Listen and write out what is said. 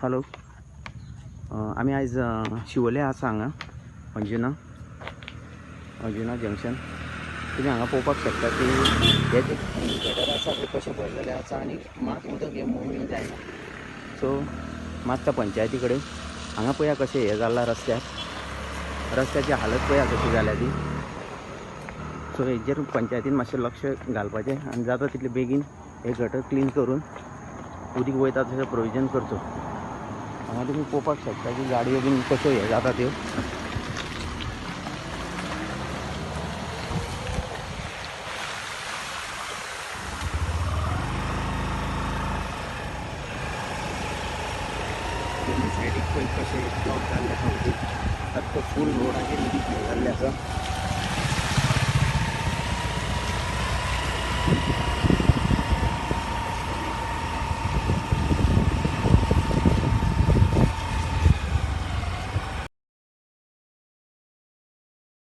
Hello, आमी आयज शिवोले आसा हांगा अंजुना अंजुना जंक्शन. तुमी हांगा पळोवपाक शकता की हे जे गटर आसा ते कशें भरलेले आसा आनी मात उदक हें मुवींग जायना. सो मागता पंचायती कडेन हांगा पळया कशें हें जालां रस्त्यार, रस्त्याची हालत पळया कशी जाल्या ती. सो हेजेर पंचायतीन मातशें लक्ष घालपाचें आनी जाता तितले बेगीन हे गटर क्लीन करून उदीक वयता तशें प्रोविजन करचो. हांगा तुमी पळोवपाक शकता की गाडयो बीन कश्यो हे जाता त्यो. दोनी सायडीक पळय कशें ब्लॉक जाल्लें आसा उदीक, सारको फूल रोडाचेर उदीक हें जाल्लें आसा.